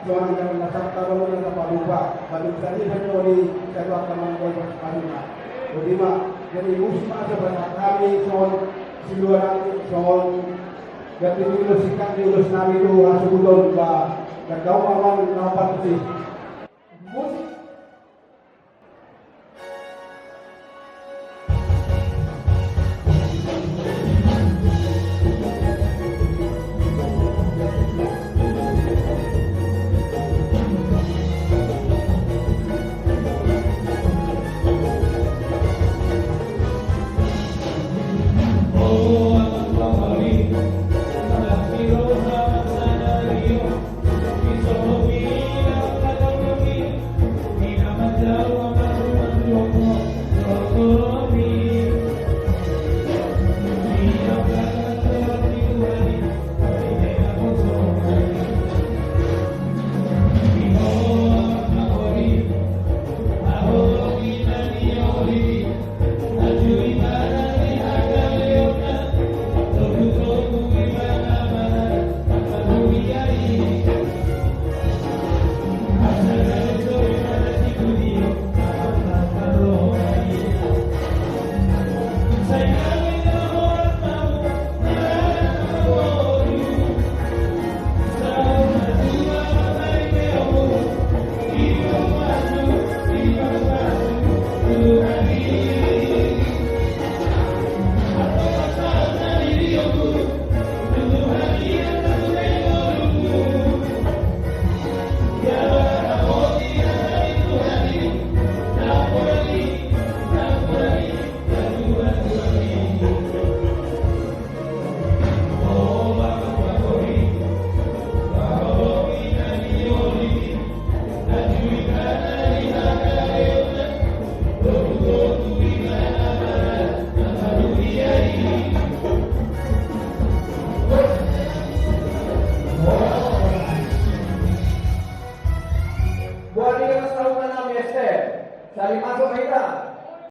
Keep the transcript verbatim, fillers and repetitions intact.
Songon na sahat tano na tapalupa, baru tadi hanya di satu angka mangkoi pas paduka. Jadi ma, jadi musim masa berkat kami, son, siluar angin, son, jadi dulu sikat di ulus nami tu, asubuton, ba, dan kau mamang nampak sih. Musik. Buat ini mas tahu mana mister. Saling masuk kita.